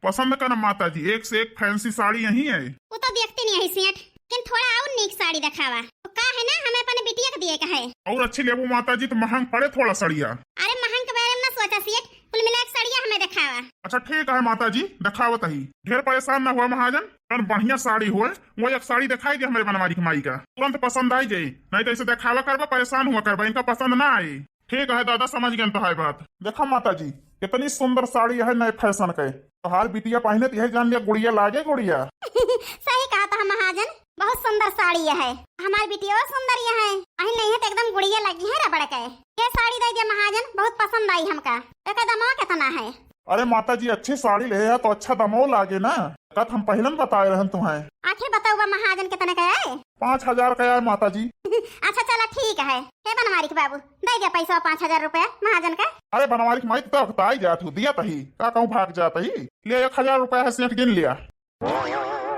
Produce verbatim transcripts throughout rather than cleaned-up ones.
पसंद करब माता जी, एक से एक fancy साड़ी यहीं है। उ तो देखती नहीं है सेठ, लेकिन थोड़ा और नीक साड़ी देखावा। तो का है ना, हमें अपने बिटिया के दिए का है। और अच्छी लेबू माता जी, तो महंग पड़े थोड़ा सड़िया। अरे महंग के बारे में ना सोचा सेठ, कुल मिला के सड़िया हमें देखावा। अच्छा ठीक है माता जी, देखावत ही। ढेर परेशान ना हुआ महाजन, कौन बढ़िया साड़ी होए, वो एक साड़ी देखाई दे हमरे बनवारी के माई का, तुरंत पसंद आई जाई, नहीं तो ऐसे देखावा करबा, परेशान हुआ करबा, इनका पसंद ना आई। ठीक है दादा, समझ गए तो है बात। देखा माता जी, कितनी सुंदर साड़ी है नए fashion के, तोहार बिटिया पहने तो यह जान लिया गुड़िया लागे गुड़िया। सही कहा था महाजन, बहुत सुंदर साड़ी है, हमार बिटिया सुंदर यह है, पहन नहीं है तो एकदम गुड़िया लगी है रबड़ के। ये साड़ी दे दिया महाजन, बहुत पसंद आई हमका। एकर दमवा कितना है? अरे माता जी, अच्छी साड़ी ले है तो अच्छा दमो लागे ना, कत हम पहलन बताए रहन तुम्हें। आखिर बताओ बा महाजन कितने का है? पाँच हजार का है माता जी। अच्छा चला ठीक है, हे बनवारी के बाबू, दे दिया पैसा पाँच हजार रुपया महाजन का। अरे बनवारी के माई, तो अगताई जात हूँ, दिया तही का कहूँ भाग जात ही, ले एक हजार रुपया है सेठ, गिन लिया।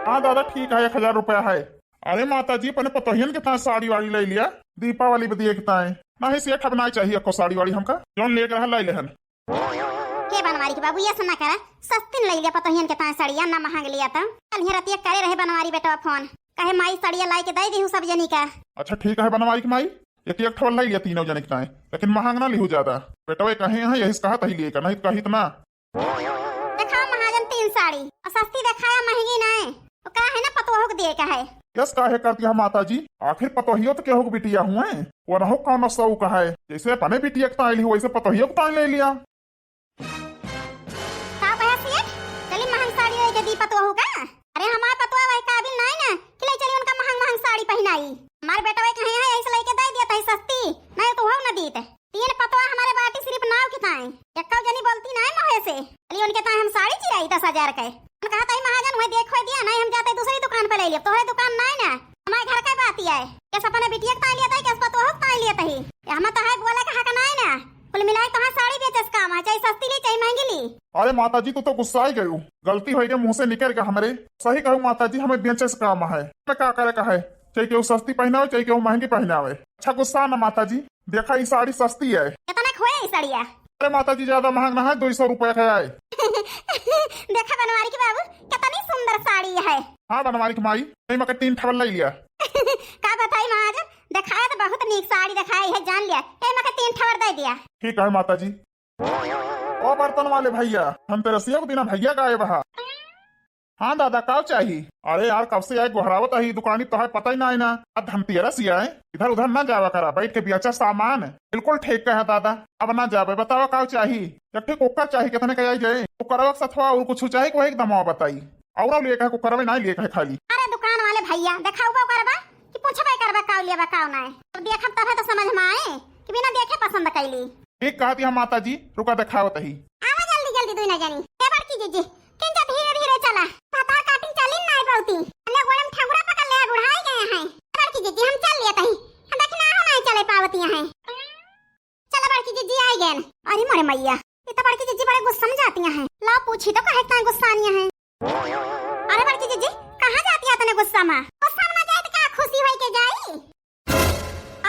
हाँ दादा ठीक है, एक हजार रुपया है। अरे माता जी, अपने पतोहियन के ताए साड़ी वाड़ी ले लिया, दीपावली बदिए के ताए। नहीं सेठ, अब ना चाहिए को साड़ी वाड़ी हमका, जौन लेके रहा ले लेहन। के बनवारी के बाबू, ये सुना करा, सस्ती न ले लिया पतोहियन के ताए सड़िया, ना महंग लिया था। कल ही रतिया करे रहे बनवारी बेटवा फोन, कहे माई सड़िया लाई के दे दी हूँ सब जनी का। अच्छा ठीक है बनवारी के माई, एक एक ठवल ले लिया तीनों जने के ताए, लेकिन महंग ना लिहू ज्यादा। बेटवा कहे हैं यही से कहा तही लिए का, नहीं तो कही तो ना। देखा महाजन तीन साड़ी, और सस्ती देखाया महंगी नहीं, वो का है ना पतोह के दिए का है। यस काहे करती है माता जी, आखिर पतोहियो तो केहू के बिटिया हुए, वो रहो कौन शौक है, जैसे अपने बिटिया के ताई ली वैसे पतोहियो के ताई ले लिया। का कहा सेठ? चली महंग साड़ी लेके दी पतोहू का? अरे हमार पतोह वही काबिल नाई ना कि ले चली उनका महंग महंग साड़ी पहनाई। हमार बेटा वही कहे है, यही से लेके दे दिया तही सस्ती, नहीं तो हो न दीत। तीन पतोह हमारे बाटी सिर्फ नाव के ताई, एक्का जनी बोलती नाई मोहे से। चली उनके ताई हम साड़ी चिराई दस हजार के। उन कहा ताई महाजन वही देखो दिया, नहीं हम जाते दूसरी दुकान पे ले लिया, तोहरे दुकान नाई ना, हमारे घर का बात ही है। कैसे अपने बिटिया के ताई लिया ताई, कैसे पतोह के ताई लिया ताई, ये हमें तो है बोले का हक नाई ना। कुल मिलाए तोहार साड़ी बेचे से काम है, चाहे सस्ती ली, चाहे महंगी ली। अरे माता जी, तू तो गुस्सा ही गयू, गलती होई गई मुँह से निकल गया हमरे। सही कहू माता जी, हमें बेचे से काम है, हमें का करे का है, चाहे केहू सस्ती पहनावे, चाहे केहू महंगी पहनावे। अच्छा गुस्सा ना माता जी, देखा ई साड़ी सस्ती है। कितना के होए ई साड़िया? अरे माता जी, ज्यादा महंग ना है, दो सौ रुपया का है। देखा बनवारी के बाबू, कितनी सुंदर साड़ी है। हाँ बनवारी के माई, नहीं मके तीन ठवल ले लिया। का बताई महाजन, देखाया तो बहुत नीक साड़ी देखाई है, जान लिया, ए मके तीन ठवर दे दिया। ठीक है माता जी। ओ बर्तन वाले भैया, धनतेरसिया के दिना भैया गायब है। हाँ दादा, काव चाही? अरे यार, कब से आए गोहरावत ही दुकानी, तो है पता ही ना है ना। अब धनतेरस ही आए, इधर उधर ना जावा करा, बैठ के बेचा सामान। बिल्कुल ठीक कहा दादा, अब ना जावे। बतावा काव चाही? एक ठे कुकर चाही, कितने का आई जाए? कुकरवा के सथवा और कुछ चाही, कोई एक दमवा बताई। और लिए कहे कुकरवे ना लिए कहे खाली। अरे दुकान वाले भैया, देखाउबा करबा कि पूछबे करबा काव लेबा काव नाय? अब देखब तबे तो समझ में आए कि बिना देखे पसंद कैली। ठीक कहती हम माता जी, रुका देखावत ही। आवा जल्दी जल्दी दुई ना जानी। ए बड़की जीजी, किंचा धीरे धीरे चला। भतार काटिन चालिन नाय बहुती। अन्ने गोड़े में ठंगुरा पकड़ ले, बुढ़ाई गए हैं। ए बड़की जीजी, हम चल लिए तही। हम देखी ना हो नाय चले पावती हैं। चला बड़की जीजी आई गए। अरे मोरे मैया, ये तो बड़की जीजी बड़े गुस्सा में जाती हैं। ला पूछी तो कहे इतना गुस्सा नहीं है। अरे बड़की जीजी, कहाँ जाती है इतने गुस्सा में? गुस्सा में ना जाए तो क्या खुशी होई के जाई?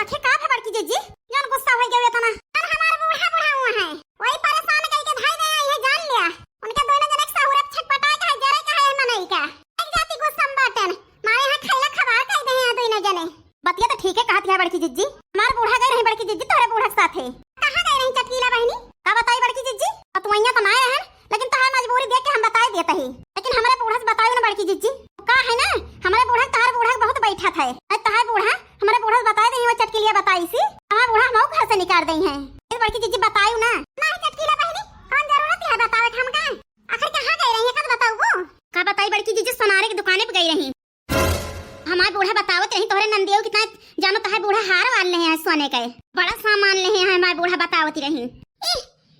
आखिर का है बड़की जीजी, जौन गुस्सा होई गए इतना? कल हमार बूढ़ा बूढ़ा हुआ है, वही परेशान करके धाई दे आई है, जान लिया। उनके दोनों जने के सहुरे छटपटाए का है, जरे का है मनई का। एक जाति गुस्सा में बाटन, मारे यहाँ खैला खबार कर दे हैं दोनों जने। बतिया तो ठीक है कहती है बड़की जीजी, हमार बूढ़ा गए रही बड़की जीजी तोहरे बूढ़ा के साथे। कहाँ गए रही चटकीला बहिनी? का बताई बड़की जीजी, अतुआइया तो ना रहन, लेकिन तोहार मजबूरी देख के हम बताए देत ही। लेकिन हमरे बूढ़ा से बतायो ना बड़की जीजी। का है ना, हमरे बूढ़ा तोहार बूढ़ा बहुत बैठा था। अरे तोहार बूढ़ा हमरे बूढ़ा से बताए दे, वो चटकीलिया बताई सी। हमार बूढ़ा हमहू घर से निकाल दे हैं। ए बड़की जीजी बतायो ना। ना है चटकीला बहिनी, कौन जरूरत है बतावे के हमका? आखिर कहाँ गई रही है, कब बताऊ वो? का बताई बड़की जीजी, सोनारे की दुकाने पे गई रही। हमार बूढ़ा बतावत रही तोहरे नंदियो कितना जानो तोहार बूढ़ा हार वार ले हैं सोने के, बड़ा सामान ले हैं हमार बूढ़ा बतावत रही। ई,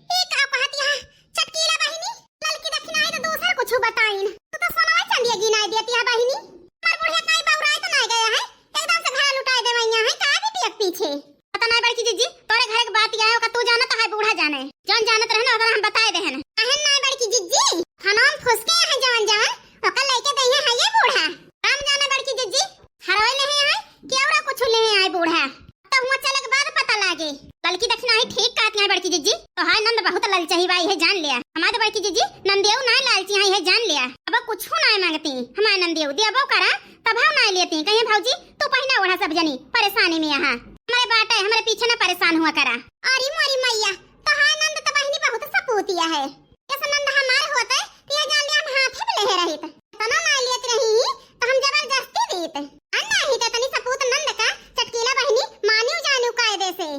ई का कहत यहाँ चटकीला बहिनी? ललकी दखिनाई तो दूसर कुछ बताइन। तू तो सोनवा चंदिया गिनाई देती है बहिनी। हमार बुढ़िया काई बौराए तो नहीं गया है, एकदम से घर लुटाए देवैया है का बिटिया के पीछे। पता नहीं बड़की जीजी, तोरे घर के बात आए ओका तू जाना तो है बूढ़ा जाने। जौन जानत रहे ना ओकरा हम बताए देहन। अहन नहीं बड़की जीजी, खाना हम फुसके हैं जवन जवन ओकर लेके दइहे है ये बूढ़ा। हम जाने बड़की जीजी, हरवे ले हैं कि औरा कुछ ले हैं आए बूढ़ा। तब हुआ चले के बाद पता लागे। ललकी दखिनाई ठीक कहत है बड़की जीजी, तो हाय नंद बहुत ललचही बाई है जान लिया। हमारे बड़की जीजी नंदियो ना लालची है, जान लिया, अब कुछ ना मांगती, हमार नंदियो देबो करा, तब हम ना लेती। कहिए भौजी, तू पहिना ओढ़ा सब जनी, परेशानी में यहाँ। हमरे बाटे, हमरे पीछे ना परेशान हुआ करा। अरे मोरी मैया, तोहार नंद तो बहिनी बहुत सपूतिया है। ऐसा नंद हमार होते, तो ये जान लिया हम हाथे में लेहे रहित। इतना ना लेत रही, तो हम जबरदस्ती दीत। आ नाही तो तनी सपूत नंद का चटकीला बहिनी मानियो जानियो कायदे से।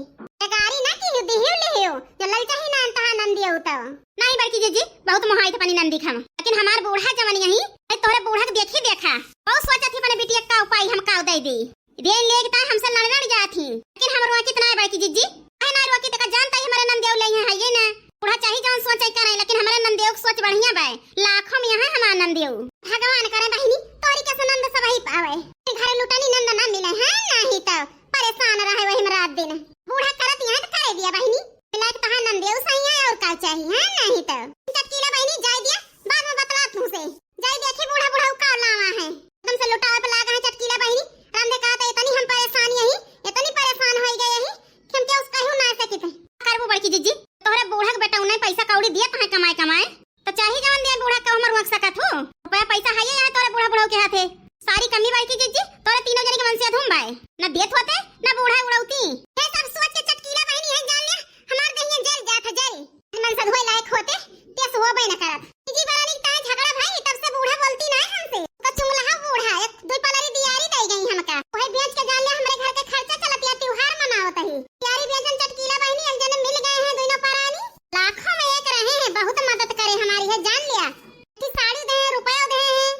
बेगारी ना किहियो, दिहियो लिहियो, जो ललचाही ना अंतहा नंदियो तो। नहीं बड़की जिज्जी, बहुत मोहाइत अपनी नंदी खम। लेकिन हमार बूढ़ा जवन यही, ए तोहरे बूढ़ा के देखी देखा। बहुत सोचत ही अपने बिटिया का उपाय हम काव दे दी। देन लेके ताई हमसे लड़ लड़ जात ही। लेकिन हम रोकित ना बड़की जिज्जी। काहे ना रोकित का जानता ही हमारे नंदियो ले यहाँ है ये ना। बूढ़ा चाही जवन सोचे करे, लेकिन हमारे नंदियो की सोच बढ़िया बाय। लाखों में यहाँ हमार नंदियो। भगवान करे बहिनी, तोरी के सुनंद सब ही पावे। घरे लुटनी नंद ना मिले, हाँ, नाही तो परेशान रहे वही में रात दिन। बूढ़ा करत यहाँ तो करे दिया बहिनी। बिलायत कहा नंदेव सही है और का चाहिए, हाँ, नाही तो। चटकीला बहिनी जाय दिया, बाद में बतला तू से। जाय देखी बूढ़ा बूढ़ा का लावा है। एकदम से लुटावे पे लागा है चटकीला बहिनी। रामदे कहा तो इतनी हम परेशान यही, इतनी परेशान हो गए यही कि हम क्या उसका ही ना सकित। करबू बड़की जिज्जी, तोहरे बूढ़ा के बेटा उन्हें पैसा कौड़ी दिया तहे कमाए कमाए। तो चाही जवन दे बूढ़ा का हमर रोक सकत हो। रुपया पैसा है ये यहाँ तोरे बूढ़ा बूढ़ा के हाथे। सारी कमी बड़की जिज्जी, तोरे तीनों जनी के मन से अधूम बाय। न देत होते, न बूढ़ा उड़ौती। ये सब सोच के चटकीला बहिनी है, जान लिया, हमार दहिया जल जात है, जल। मन से धोए लायक होते, तेस होबे न करत। जिज्जी बरानी ताए झगड़ा भाई, तब से बूढ़ा बोलती ना है हमसे। तो चुंगला बूढ़ा, एक दो पलरी दियारी दे गई हमका। वही बेच के जान लिया, हमरे घर के खर्चा चलत या त्योहार मनावत ही। दियारी बेचन चटकीला बहिनी, एक जने मिल गए हैं दोनों परानी। लाखों में एक रहे हैं, बहुत मदद करे हमारी है, जान लिया। कि साड़ी दे हैं, रुपया दे हैं,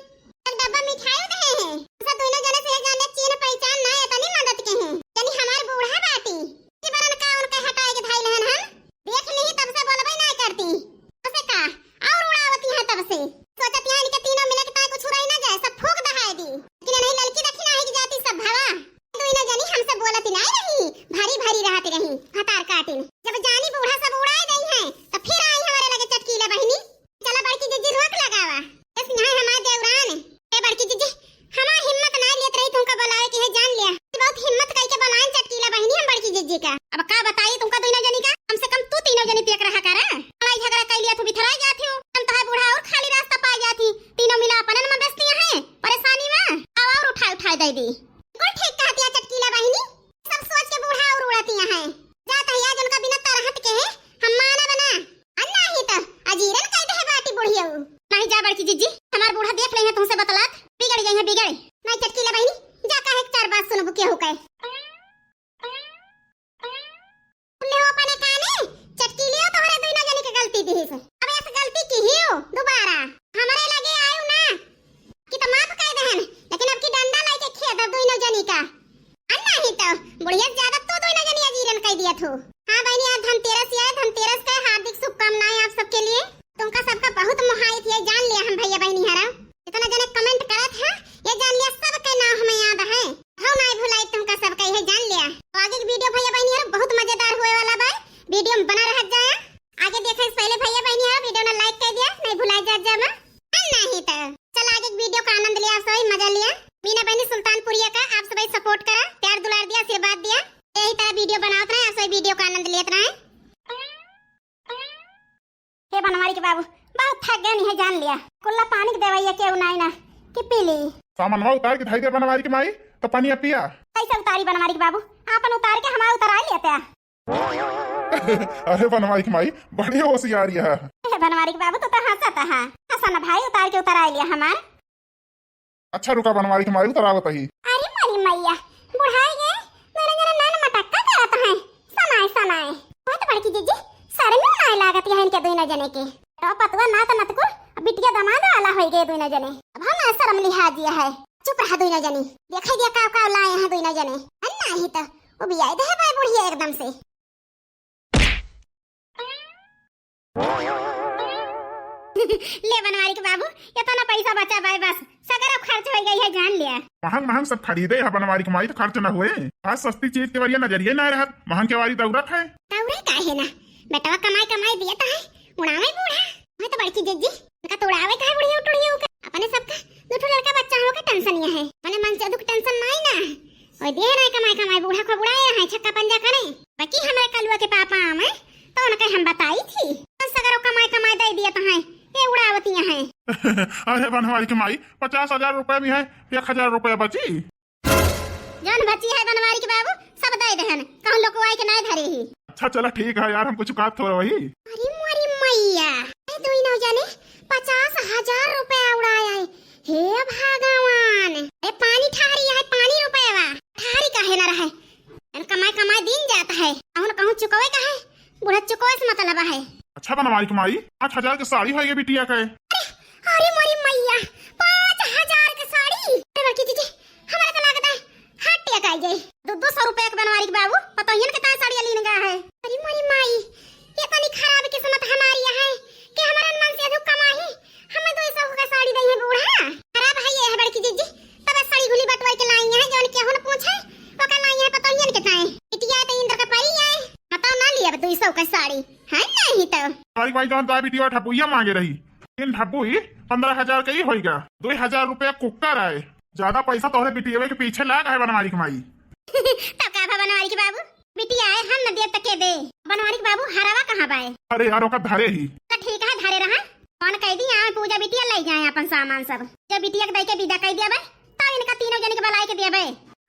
एक डब्बा मिठाई दे हैं। सब दोनों जने से जाने चीन पहचान ना, इतनी मदद के हैं। यानी हमार बूढ़ा बाटी। कि बरन का उनके हटाए के धाई लहन हम? देख ली तब से बोलबे ना करती। उसे का? और उड़ावती है तब से। सोचत यहाँ इनके तीनों मिले के ताई कुछ उड़ाई ना जाए, सब फूंक दहाए दी। लेकिन नहीं ललकी देखी ना है कि जाती सब भवा। दोनों जनी हमसे बोलत नाय रही, भरी भरी रहत रही, हतार काटिन। जब जानी बूढ़ा सब उड़ाए गई हैं, तो फिर आई हमारे लगे चटकीला बहिनी। चला बड़की जिज्जी रोक लगावा। बस यहाँ हमार देवरान। ए बड़की जिज्जी, हमार हिम्मत नाय लेत रही तुमका बुलावे के है, जान लिया। बहुत हिम्मत करके बुलाएन चटकीला बहिनी हम बड़की जिज्जी का। अब का बताई तुमका दोनों जनी का, कम से कम तू तीनों जनी पियक रहा करा। लड़ाई झगड़ा कर लिया तू बिथराई जाती हो, हम तो है बूढ़ा और खाली रास्ता पा जाती। तीनों मिला अपनन में व्यस्त हैं, परेशानी में। आवा और उठाए उठाए दे दी। बिल्कुल ठीक कहतिया चटकीला बहिनी, सब सोच के बूढ़ा और उड़तिया हैं। जात है आज उनका बिना तरहत के है, हम मानब ना। आ नाही तो अजीरन कह दे बाटी बुढ़ियऊ। नहीं जा बड़की जिज्जी, हमार बूढ़ा देख लेंगे तुमसे बतलात, बिगड़ गई है बिगड़। नहीं चटकीला बहिनी, जा कहे चार बात सुनबू केहू कहे। सुन ले हो अपने काने, चटकीलियो तोहरे दुइनो जनी के गलती दिहिस। अब ऐसे गलती किहियो दोबारा। हमरे लगे आयु ना कि तो माफ कह देहन, लेकिन अब की डंडा लेके खेदब दुइनो जनी का। आ नाही तो बुढ़िया से ज्यादा तू दुइनो जनी अजीरन कह दिया थू। हाँ बहिनी, आज धनतेरस है, धनतेरस का हार्दिक शुभकामनाएं आप सबके लिए। तुमका सबका बहुत मोहाइत है, जान लिया हम भैया बहिनी हरा। इतना जने comment करत है, ये जान लिया सबके नाम हमें याद है। हम नाय भुलाई तुमका सबका, ये जान लिया। तो आगे की video भैया बहिनी हरा बहुत मजेदार होए वाला बा। Video में बना रहत जाया। आगे देखे से पहले भैया बहिनी हरा video ना like कर दिया, नहीं भुलाई जात जामा। हम नाही तो चल आगे की video का आनंद लिया, आप सभी मजा लिया। मीना बहिनी सुल्तानपुरिया का आप सभी support करा, प्यार दुलार दिया, आशीर्वाद दिया। यही तरह video बनावत रहे, आप सभी video का आनंद लेत रहे। हे बनवारी के बाबू, बहुत थक गए नहीं है जान लिया। कुल्ला पानी के देवैया केहू नाई ना कि पी ली। सामनवा उतार के धई दे बनवारी के माई, तो पनिया पिया। कैसे उतारी बनवारी के बाबू? आपन उतार के हमारा उतरा लिया। अरे बनवारी के माई, बड़ी होशियारी है। हे बनवारी के बाबू, तू तो हंसत है। हंसा ना भाई, उतार के उतरा लिया हमार। अच्छा रुका बनवारी के माई उतरावत ही। अरे मोरी मैया, बुढ़ाई गए, मेरे जरा नैन मटक्का करत हैं। सनाए, सनाए। बहुत बड़की जिज्जी, शर्म नाय लागत है इनके दुइनो जने के। तो पतुआ नात नतकुर, अब बिटिया दामाद वाला होई गए दुइनो जने। अब हम शर्म लिहाज दिया है। चुप रहा दुइनो जनी। देखा दिया का का लाए हैं दुइनो जने। अन्ना ही तो, वो भी आई दे भाई बुढ़िया एकदम से। ले बनवारी के बाबू, इतना पैसा बचा बाय बस, सगरो खर्च हो गई है जान लिया। महंग महंग सब खरीदे है बनवारी के माई तो खर्च न हुए। आज सस्ती चीज के वरिया नजरिए ना रहत, महंग के वारी दौड़त है। दौड़े काहे ना, बेटवा कमाई कमाई दिया तो है, उड़ावे बूढ़ा। मैं तो बड़की जिज्जी, उनका तो उड़ावे का है बुढ़िया टुढ़िया का। अपने सबका दो ठो लड़का बच्चा हो के tension ये है, अपने मन से दुख tension नहीं ना। ओए दिए ना कमाई कमाई बूढ़ा को बुढ़ाए रहे छक्का पंजा करे। बाकी हमारे कलुआ के पापा आवे तो उनके हम बताई थी। तो सगरो कमाई कमाई दे दिया तो है, ये उड़ावती है। अरे बनवारी के माई, पचास हजार रुपया भी है, एक हजार रुपया बची। जौन बची है बनवारी के बाबू, सब दे देहन, कहूँ लोकवाई के नाय धरे ही। अच्छा चला ठीक है यार, हमको चुकात थोड़ा वही। अरे मोरी मैया, ए दुई नौ जने पचास हजार रुपया उड़ाया है। हे भगवान, ए पानी ठहरी है, पानी रुपया ठहरी काहे ना रहे। एन कमाए कमाए दिन जात है, अहुन कहूँ चुकवे का है, बूढ़ा चुकवे से मतलब है। अच्छा बनवारी के माई, पाँच हजार के साड़ी होइगे बिटिया के। अरे मोरी मैया, पाँच हजार के साड़ी? अरे बड़की जीजी, हमारा तो लागत है हार्ट अटैक आ जाए। दो दो सौ रुपया के बनवारी के बाबू, पतोहियन के ताए साड़ी लीन गया है। अरे मोरी माई, ये तनी खराब किस्मत हमारी है कि हमारा मन से अधू कमाही, हमें दो सौ का साड़ी दई है बूढ़ा। खराब है ये है बड़की जीजी, तब साड़ी घुली बटवाई के लाई है, जौन केहू न पूछे, ओका लाई है पतोहियन के ताए। बिटिया तो इंद्र का परी है, हतौ ना लिया दो सौ का साड़ी, है नहीं तो। बनवारी के माई जौन ताए बिटिया ठपुइया मांगे रही, तीन ठपुई पन्द्रह हजार के ही होइगा, दो हजार रुपया कुकर आए। ज्यादा पैसा तोहरे बिटियवे के पीछे लाग है बनवारी के माई। तब का भा बनवारी के बाबू, बिटिया आए हम न देब त के दे। बनवारी के बाबू हरवा कहाँ बाए? अरे यार ओका धरे ही। तो ठीक है धरे रहा, फोन कह दी आए पूजा बिटिया ले जाए अपन सामान सब। जब बिटिया के दई के विदा कह दिया बे, तब इनका तीनों जने के बुलाए के दिया बे।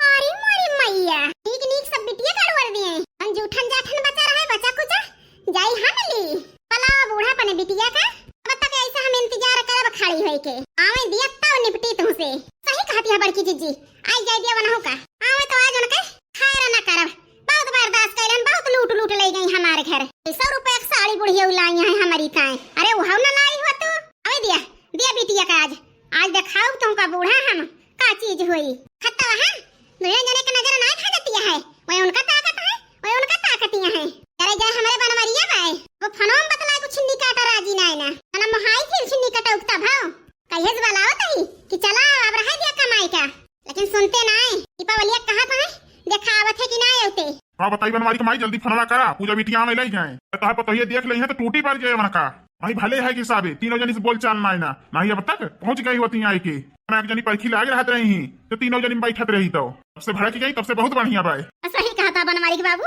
अरे मोरी मैया, ठीक नीक सब बिटिया का अड़वर दिए। हम जूठन जाठन बचा रहे, बचा कुचा जाई हम ली। पलावा बूढ़ा अपने बिटिया का, अब तक ऐसा हम इंतजार करब खड़ी होई के। आवे दिया तब निपटी तुमसे। सही कहती है बड़की जीजी, आई जाए दिया वनहु का। आवे तो आज उनके खैर ना करब। बहुत बर्दाश्त कैलन, बहुत लूट लूट ले गई हमारे घर। सौ रुपया की साड़ी बुढ़िया लाई है हमारी ताए। अरे वह ना लाई हो तू। अबे दिया, दिया बिटिया का आज, आज दिखाओ तुमका बूढ़ा हम का चीज होई। खत्ता वहाँ दुनिया जने के नजर ना खा जाती है, वही उनका ताकत है, वही उनका ताकतियाँ है। अरे जाए हमारे बनवरिया बाए, वो फोनवा में बतलाए कुछ छिन्नी काटा राजी ना है ना, ना मोहाई फिर छिन्नी काटा उगता भाव। कहिए से बुलाओ तही कि चला अब रह दिया कमाई का, लेकिन सुनते ना है। दीपावलिया कहा था है, देखा आवत है कि ना आवते। हाँ बताई बनवारी के माई, जल्दी फोनवा करा, पूजा बिटिया में ले जाए। तोहर पतोहिया देख ले हैं तो टूटी पड़ जाए वनका। वही भले है कि साबे तीनों जनी से बोल चाल ना है ना, नहीं अब तक पहुँच गई होती आई के। ना एक जनी परखी लाग रहत रही ही, तो तीनों जनी बैठत रही तो। तब से भड़क गई, तब से बहुत बढ़िया बाए। सही कहा था बनवारी के बाबू।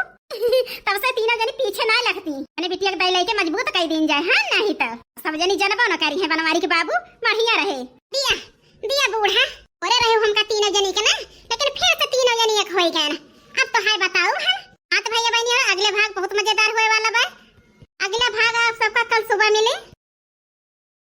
तब से तीनों जनी पीछे ना लगती। अने बिटिया के दई लेके मजबूत कई दिन जाए, हाँ नहीं तो। सब जनी जनबो न करी है बनवारी के बाबू, बढ़िया रहे। दिया, दिया बूढ़ा।